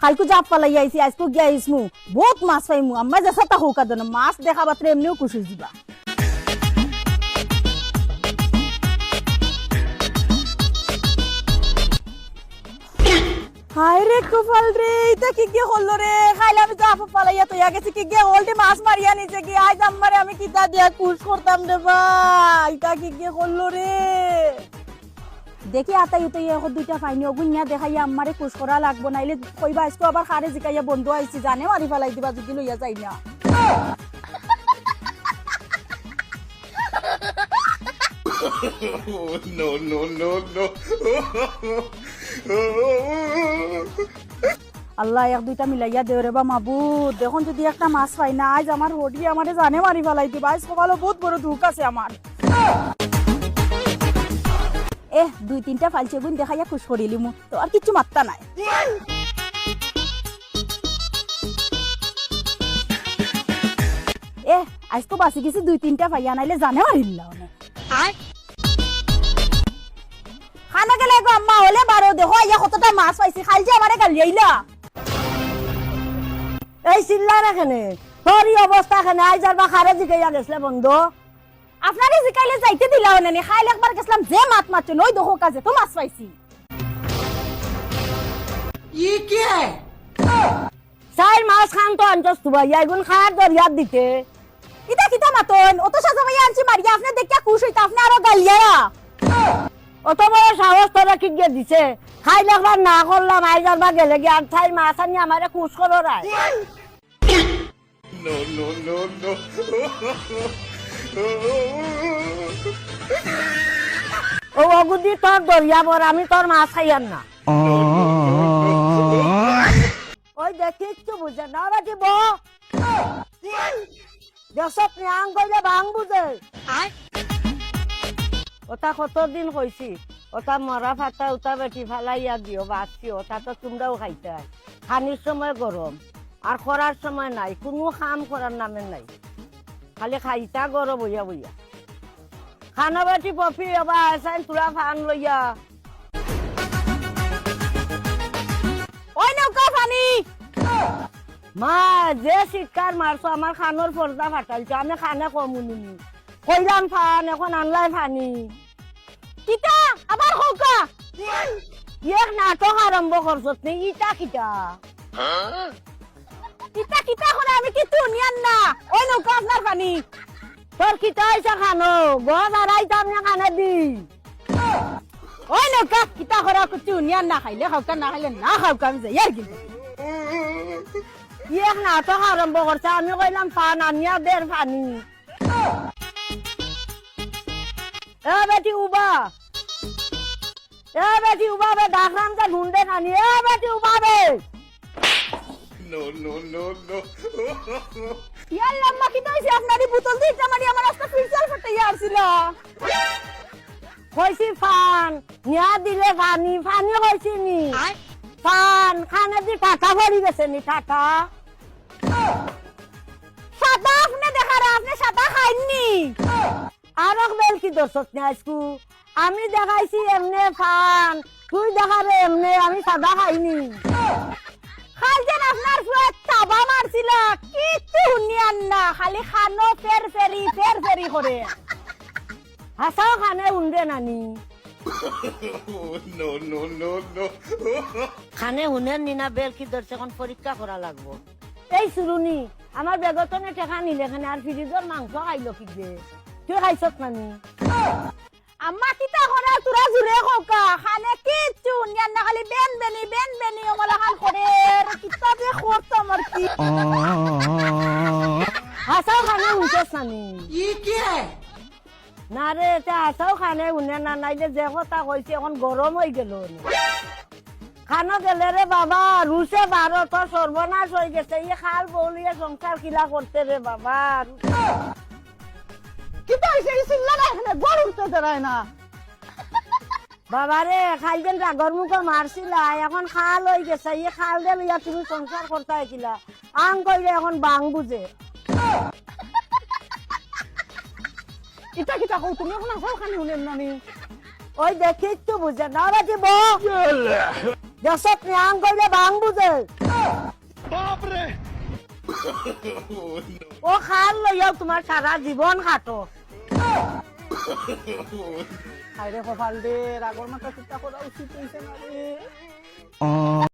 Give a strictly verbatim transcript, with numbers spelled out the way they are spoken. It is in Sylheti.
কাইলকু জাপ ফালাইয়া আইছি, আইজকু গিয়া আইসমু। বউত মাছ পাইমু, আম্মায় যেতা কউক্কা দেন, মাছ দেখা মাত্র এমনেউ খুশ অইযিবা। হায় রে কপাল রে, ইতা কিগিয়ে করলো রে? কাইল আমি জাপ ফালাইয়া থইয়া গেছি, কিগিয়ে হলদি মাছ মারিয়া নিছে গি? আইজ আম্মারে আমি কিতা দিয়া খুশ করতাম রে বা? ইতা কিগিয়ে করলো রে? দেখি আতাই উতাই এক দুইটা পাইনি, অগুইন নিয়া দেখাইয়া আম্মারে খুশ করা লাগবো, নাইলে কইবা আইজকু আবার কারে জিকাইয়া বন্দো আইছি, জানে মারি ফালাই দিবা যুদি লইয়া যাই না। No, no, no, no. আল্লাহ, এক দুইটা মিলাইয়া দেও রে বা মাবুদ। দেখইন যুদি একটা মাছ পাই না, আইজ আমার হলদি আমারে জানে মারি ফালাই দিবা। আইজ কপালো বউত বড় দুখ আছে আমার। এহ, দুই তিনটা পাইলছি, অগুইন দেখাইয়া খুশ করিলিমু, তো আর কিচ্ছু মাত্তা নাই। এহ, আইজ তো বাঁচি গেছি দুই তিনটা পাইয়া, নাইলে জানে মারিলাম অনে। কানো গেলে গো আম্মা, অইলে বারো, দেখো আইয়া কতটা মাছ পাইছি, কাইল যে আমারে গালিয়াইলা। এই চিল্লারে কেনে? তোর ই অবস্থা কেনে? আইজ আর বা কারে জিকাইয়া গেছলে বন্দো? আপনারে জিকাইলে যাইতে দিলা অনে নি, কাইল একবার গেছলাম যে মাত মাতছইন, অউ দেখো কাজে তো মাছ পাইছি। ই কে? চাইর মাছ খান তো আনছস তুবাইয়া, ইগুন কার দরিয়াত দিতে। ইতা কিতা মাতইন? অত সাজা পাইয়া আনছি মারিয়া, আপনে দেখিয়া খুশ অইতা, আপনে আরো গালিয়ারা। অত বড় সাহস তোরে কিগিয়ে দিছে? কাইল একবার না করলাম, আইজ আর বা গেলে গিয়া আর চাইর মাছ আনি আমারে খুশ কররায়। No, no, no, no. ও অগুদি তোর দরিয়া বর, আমি তোর মাছ খাইয়ার না। ওই দেখ, কিচ্ছু বুঝে না, ওরা কি বউ? দেখছত নি, আং কইলে বাং বুঝে। অতা কতদিন কইছি, অতা মরা ফাতা উতা বেটি ফালাইয়া দিও, বাঁচছি, অতা তো তুমরাও খাইতায়। খানির সময় গরম, আর খরার সময় নাই, কুনু কাম করার নামে নাই, খালি খাইতা গরো বইয়া বইয়া। কানো বেটি পপি, ওবা আছইন তুরা পান লইয়া। ওই নেউক্কা পানি। মা, যে চিৎকার মারছো, আমার কানোর পর্দা ফাটাইছো, আমি কানে কম হুনিনি। কইলাম পান, অখন আনলায় পানি। কিতা? আবার কউক্কা। এক নাটক আরম্ভ করছত নি, ইতা কিতা? ইতা কিতা করে আমি কিচ্ছু হুনিয়ার না। ওই নেউক্কা আপনার পানি। তোর কিতা অইছে কানো? গজ আড়াইতাম না কানেদি। ওই নেউক্কা, কিতা করে কিচ্ছু হুনিয়ার না, খাইলে খাউক্কা, না খাইলে না খাউক্কা, আমি যাইয়ার কিন্তু। এক নাটক আরম্ভ করছে, আমি কইলাম পান আনিয়া দের পানি। এ বেটি উবা। এ বেটি উবা বে, ডাকরাম যে হুনরে না নি। এ বেটি উবা বে। No, no, no, no. ইয়াল্লা আম্মা, কিতা অইছে? আপনার ই বোতল দি ইটা মারি আমার আস্তা ফিরচাল ফাটাইয়া আরছিলা। কইছি পান, নিয়া দিলে পানি, পানি কইছি নি। পান, কানেদি ঠাটা পড়ি গেছে নি, ঠাটা। সাদা আপনে দেখারা, আপনে সাদা খাইননি। আরক বেলকি ধরছত নি আইজকু? আমি দেখাইছি এমনে পান, তুই দেখারে এমনে, আমি সাদা খাইনি। কাইল যেন আপনার ফুয়ে তাবা মারছিল, কিচ্ছু হুনিয়ার না, খালি কানো ফের ফেরি, ফের ফেরি করে। হাছাউ কানে হুনরে না নি। No, no, no, no. কানে হুনের নি না, বেলকি ধরছে, অখন পরীক্ষা করা লাগবো। এই সুরুনি, আমার বেগর তনে টেকা নিলে কেনে, আর ফ্রিজর মাংস খাইলো কিগিয়ে? তুই খাইছত না নি? আম্মা, কিতা করা তুরা জুরে কউক্কা? কানে কিচ্ছু হুনিয়ার না, খালি বেন বেনি, বেন বেনি, অমলাখান করে। আরে কিতা যে করতাম আর কি। হাছাউ কানে হুনছস না নি? ই কে? না রে, তে হাছাউ কানে হুনে না, নাইলে যে কথা কইছি অখন গরম অইগেলো। কানো গেলে রে বাবা, রুশে বারো তো সর্বনাশ অইগেছে। ই খাল বউলিয়ে সংসার কিলা করতে রে বাবা। কিতা অইছে? ই চিল্লা না, এখানে গরু উঠতে দেরায় না। বাবা রে, কাইল যেন রাগর মুখো মারছিলা, অখন খাল অইগেছে। ই খাল দে লইয়া তুমি সংসার করতায় কিলা? আং কইলে অখন বাং বুঝে। ইতা কিতা কও তুমি? অখন হাছাউ কানে হুনের না নি? ওই দেখ, কিচ্ছু বুঝে না, ওরা কি বউ? দেখছত নি, আং কইলে বাং বুঝে। ও খাল লইয়াও তোমার সারা জীবন কাটো। হায়রে কপাল রে, রাগর মাথা চিন্তা করা উচিত হইছে না রে।